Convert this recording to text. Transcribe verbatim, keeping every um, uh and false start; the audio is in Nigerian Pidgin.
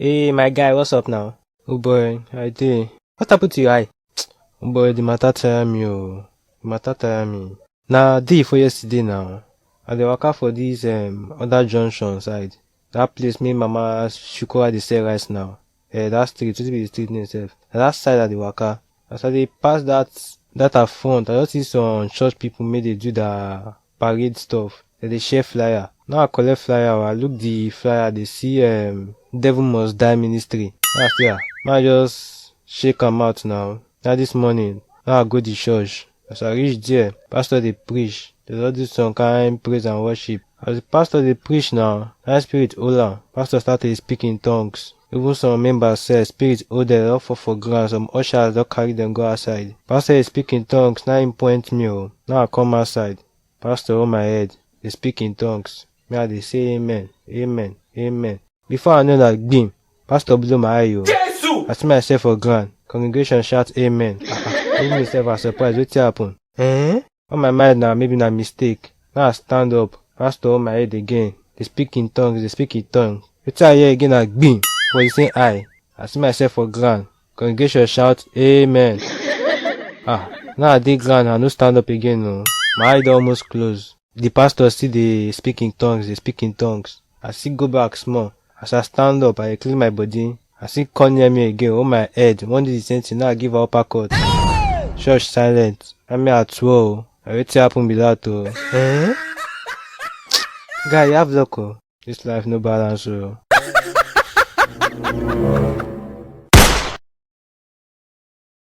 Hey, my guy, what's up now? Oh boy, I dey. What happened to your eye? Oh boy, the matter tire me, oh. The matter tire me. Na day for yesterday now. I dey waka for this um other junction side. That place me mama Shukura dey sell rice now. Eh, that street, wetin be the street name sef? Na that side I dey waka. As I dey pass that that her front, I just see some church people make dey do their parade stuff. Dem dey share flyer. Now I collect flyer, I look the flyer, I dey see um Devil Must Die Ministry. Now I say, ah, man just shake am out now. Now this morning, now I go the church. As I reach there, pastor dey preach. Dem don do some kind praise and worship. As the pastor dey preach now, na spirit hold am. Pastor start to dey speak in tongues. Even some members sef, spirit hold dem, don fall for ground. Some ushers don carry dem go outside. Pastor dey speak in tongues, na him point me o. Now I come outside. Pastor hold my head, dey speak in tongues. Me, I dey say amen, amen, amen. Before I know that, gbim, pastor blow my eye o. Jesus! I see myself for ground. Congregation shout amen. Ah, ah. Even myself, I surprise. Wetin happen? Eh? On my mind now, maybe na mistake. Now I stand up. Pastor hold my head again. Dey speak in tongues, dey speak in tongues. Wetin I hear again na gbim for the same eye. I see myself for ground. Congregation shout, amen. Ah, now I dey ground, I no stand up again o. My eye don almost close. The pastor still dey speak in tongues, dey speak in tongues. I still go back small. As I stand up, I clean my body. I still come near me again, hold my head. One do the same thing, now I give her uppercut. Church silent. I mean, at all. Na wetin happen be that o. Eh? Guy, you have luck o. This life no balance o.